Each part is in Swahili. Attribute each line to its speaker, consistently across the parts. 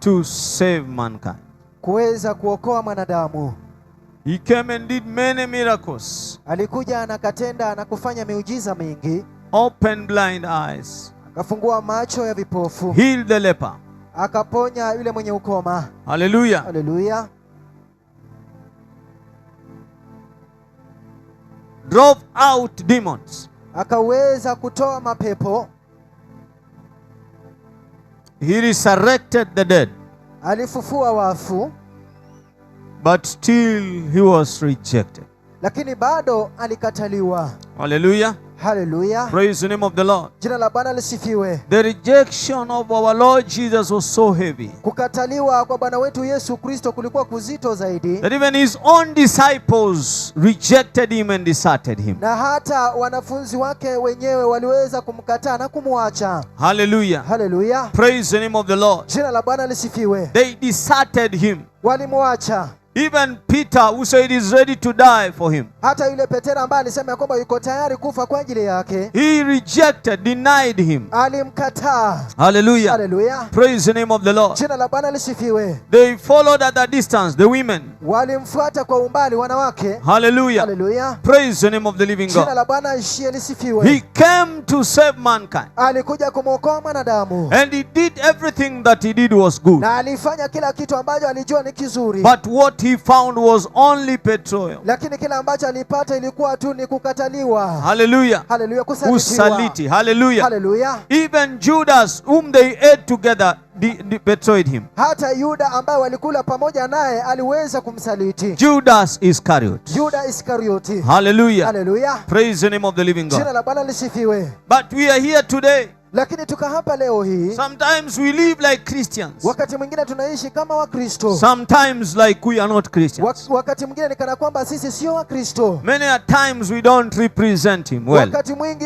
Speaker 1: To save mankind.
Speaker 2: Kuweza kuokoa mwanadamu.
Speaker 1: He came and did many miracles.
Speaker 2: Alikuja na akatenda na kufanya miujiza mingi.
Speaker 1: Opened blind eyes.
Speaker 2: Akafungua macho ya vipofu.
Speaker 1: Healed the leper.
Speaker 2: Akaponya yule mwenye ukoma.
Speaker 1: Hallelujah.
Speaker 2: Haleluya.
Speaker 1: Drove out demons.
Speaker 2: Akaweza kutoa mapepo.
Speaker 1: He resurrected the dead.
Speaker 2: Alifufua wafu.
Speaker 1: But still he was rejected.
Speaker 2: Lakini bado alikataliwa.
Speaker 1: Hallelujah.
Speaker 2: Haleluya.
Speaker 1: Praise the name of the Lord.
Speaker 2: Jina la Bwana lisifiwe.
Speaker 1: The rejection of our Lord Jesus was so heavy
Speaker 2: Kukataliwa kwa Bwana wetu Yesu Kristo kulikuwa kuzito zaidi,
Speaker 1: that even his own disciples rejected him and deserted him.
Speaker 2: Na hata wanafunzi wake wenyewe waliweza kumkataa na kumwacha.
Speaker 1: Hallelujah.
Speaker 2: Haleluya.
Speaker 1: Praise the name of the Lord.
Speaker 2: Jina la Bwana lisifiwe.
Speaker 1: They deserted him.
Speaker 2: Walimwacha.
Speaker 1: Even Peter, who said he's ready to die for him,
Speaker 2: Hata yule Petero ambaye alisema ya kwamba yuko tayari kufa kwa ajili yake,
Speaker 1: he rejected, denied him.
Speaker 2: Alimkataa.
Speaker 1: Hallelujah.
Speaker 2: Haleluya.
Speaker 1: Praise the name of the Lord.
Speaker 2: Jina la Bwana lisifiwe.
Speaker 1: They followed at a distance, the women.
Speaker 2: Walimfuata kwa umbali wanawake.
Speaker 1: Hallelujah.
Speaker 2: Haleluya.
Speaker 1: Praise the name of the living
Speaker 2: Jina
Speaker 1: God.
Speaker 2: La Bwana ishie lisifiwe.
Speaker 1: He came to save mankind.
Speaker 2: Alikuja kumwokoa mwanadamu.
Speaker 1: And he did everything that he did was good.
Speaker 2: Na alifanya kila kitu ambacho alijua ni kizuri.
Speaker 1: But what he found was only betrayal.
Speaker 2: Lakini kila ambacho alipata ilikuwa tu ni kukataliwa.
Speaker 1: Hallelujah.
Speaker 2: Haleluya, kusalitiwa.
Speaker 1: Usaliti. Hallelujah.
Speaker 2: Haleluya.
Speaker 1: Even Judas, whom they ate together, betrayed him.
Speaker 2: Hata Yuda ambaye walikula pamoja naye aliweza kumsaliti.
Speaker 1: Judas Iscariot.
Speaker 2: Yuda Iskarioti.
Speaker 1: Hallelujah.
Speaker 2: Haleluya.
Speaker 1: Praise the name of the living
Speaker 2: Jina
Speaker 1: God.
Speaker 2: La Bwana lisifiwe.
Speaker 1: But we are here today.
Speaker 2: Lakini tuko hapa leo hii.
Speaker 1: Sometimes we live like Christians.
Speaker 2: Wakati mwingine tunaishi kama Wakristo.
Speaker 1: Sometimes like we are not Christians.
Speaker 2: Wakati mwingine ni kana kwamba sisi sio Wakristo.
Speaker 1: Many a times we don't represent him well.
Speaker 2: Wakati mwingi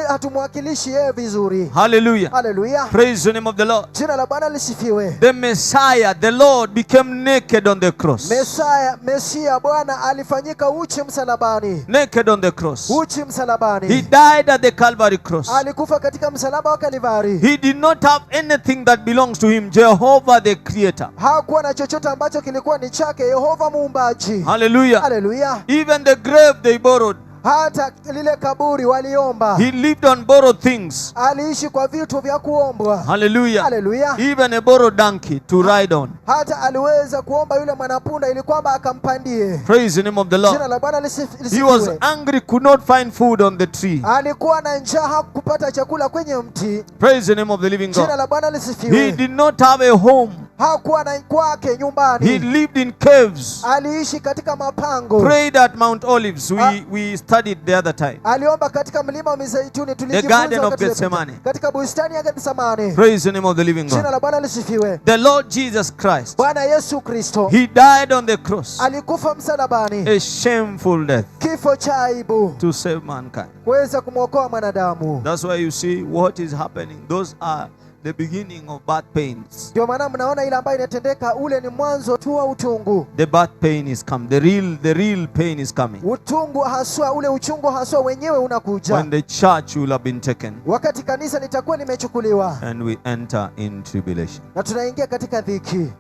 Speaker 2: hatumwakilishi yeye vizuri.
Speaker 1: Hallelujah.
Speaker 2: Haleluya.
Speaker 1: Praise the name of the Lord.
Speaker 2: Jina la Bwana lisifiwe.
Speaker 1: The Messiah, the Lord, became naked on the cross.
Speaker 2: Mesaya, Mesia Bwana alifanyika uchi msalabani.
Speaker 1: Naked on the cross.
Speaker 2: Uchi
Speaker 1: He
Speaker 2: msalabani.
Speaker 1: Died at the Calvary cross.
Speaker 2: Alikufa katika msalaba wa Kalivari.
Speaker 1: He did not have anything that belongs to him, Jehovah the Creator.
Speaker 2: Hakuwa na chochote ambacho kilikuwa ni chake, Yehova muumbaji.
Speaker 1: Hallelujah.
Speaker 2: Haleluya.
Speaker 1: Even the grave they borrowed.
Speaker 2: Hata lile kaburi waliomba.
Speaker 1: He lived on borrowed things.
Speaker 2: Aliishi kwa vitu vya kuombwa.
Speaker 1: Hallelujah.
Speaker 2: Haleluya.
Speaker 1: Even a borrowed donkey to ride on.
Speaker 2: Hata aliweza kuomba yule mwanapunda ili kwamba akampandie.
Speaker 1: Praise the name of the
Speaker 2: Jina
Speaker 1: Lord.
Speaker 2: La Bwana
Speaker 1: He was
Speaker 2: lisifiwe.
Speaker 1: angry, could not find food on the tree.
Speaker 2: Alikuwa na njaa, hakupata chakula kwenye mti.
Speaker 1: Praise the name of the living
Speaker 2: Jina
Speaker 1: God.
Speaker 2: La Bwana
Speaker 1: He
Speaker 2: lisifiwe.
Speaker 1: did not have a home.
Speaker 2: Hakuwa na kwake
Speaker 1: He
Speaker 2: nyumbani.
Speaker 1: lived in caves.
Speaker 2: Aliishi katika mapango.
Speaker 1: Prayed at Mount Olives.
Speaker 2: Ah.
Speaker 1: We studied the other time.
Speaker 2: Aliomba katika mlima wa Mizeituni, tulijifunza
Speaker 1: Garden of
Speaker 2: wakati uliopita.
Speaker 1: Gethsemane.
Speaker 2: Katika bustani ya Getsemane.
Speaker 1: Praise the name of the living
Speaker 2: Jina
Speaker 1: God.
Speaker 2: La Bwana lisifiwe.
Speaker 1: The Lord Jesus Christ.
Speaker 2: Bwana Yesu Kristo
Speaker 1: He died on the cross.
Speaker 2: Alikufa msalabani,
Speaker 1: A shameful death
Speaker 2: kifo cha aibu,
Speaker 1: to save mankind.
Speaker 2: Kuweza kumwokoa mwanadamu.
Speaker 1: That's why you see what is happening. Those are the beginning of birth pains.
Speaker 2: Ndio maana mnaona ile ambayo inatendeka, ule ni mwanzo tu wa utungu.
Speaker 1: The birth pain is coming. The real pain is coming.
Speaker 2: Utungu haswa, ule uchungu haswa wenyewe unakuja
Speaker 1: When the church will have been taken
Speaker 2: wakati kanisa litakuwa limechukuliwa
Speaker 1: and we enter in tribulation.
Speaker 2: Na tunaingia katika dhiki.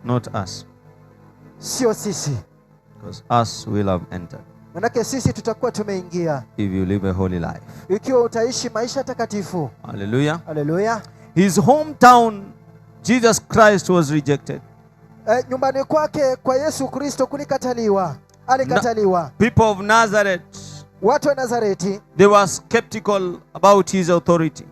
Speaker 1: Not us,
Speaker 2: Sio sisi,
Speaker 1: because us will have entered
Speaker 2: manake sisi tutakuwa tumeingia
Speaker 1: if you live a holy life.
Speaker 2: Ikiwa utaishi maisha takatifu.
Speaker 1: Hallelujah.
Speaker 2: Haleluya.
Speaker 1: His hometown, Jesus Christ was rejected.
Speaker 2: Nyumbani kwake kwa Yesu Kristo kulikataliwa, alikataliwa.
Speaker 1: People of Nazareth,
Speaker 2: Watu wa Nazareti
Speaker 1: they were skeptical about his authority.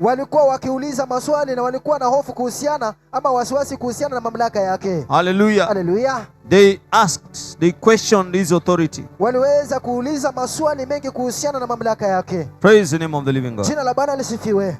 Speaker 2: Walikuwa wakiuliza maswali na walikuwa na hofu kuhusiana ama wasiwasi kuhusiana na mamlaka yake.
Speaker 1: Hallelujah.
Speaker 2: Haleluya.
Speaker 1: They asked, they questioned his authority.
Speaker 2: Waliweza kuuliza maswali mengi kuhusiana na mamlaka yake.
Speaker 1: Praise the name of the living God.
Speaker 2: Jina la Bwana lisifiwe.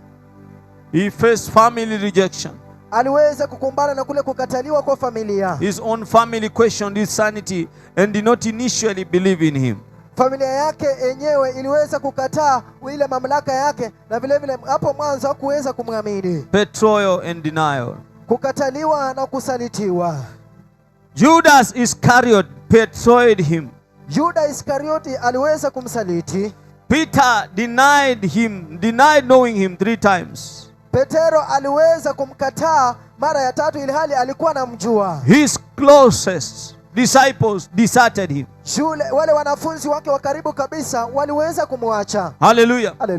Speaker 1: He faced family rejection.
Speaker 2: Aliweza kukumbana na kule kukataliwa kwa familia.
Speaker 1: His own family questioned his sanity and did not initially believe in him.
Speaker 2: Familia yake yenyewe iliweza kukataa ile mamlaka yake, na vile vile hapo mwanzo hakuweza kumwamini.
Speaker 1: Betrayal and denial.
Speaker 2: Kukataliwa na kusalitiwa.
Speaker 1: Judas Iscariot betrayed him.
Speaker 2: Yuda Iskarioti aliweza kumsaliti.
Speaker 1: Peter denied him, denied knowing him three times.
Speaker 2: Petero aliweza kumkataa mara ya tatu ilhali alikuwa anamjua.
Speaker 1: His closest disciples deserted him.
Speaker 2: Shule wale wanafunzi wake wa karibu kabisa waliweza kumwacha.
Speaker 1: Hallelujah.
Speaker 2: Haleluya.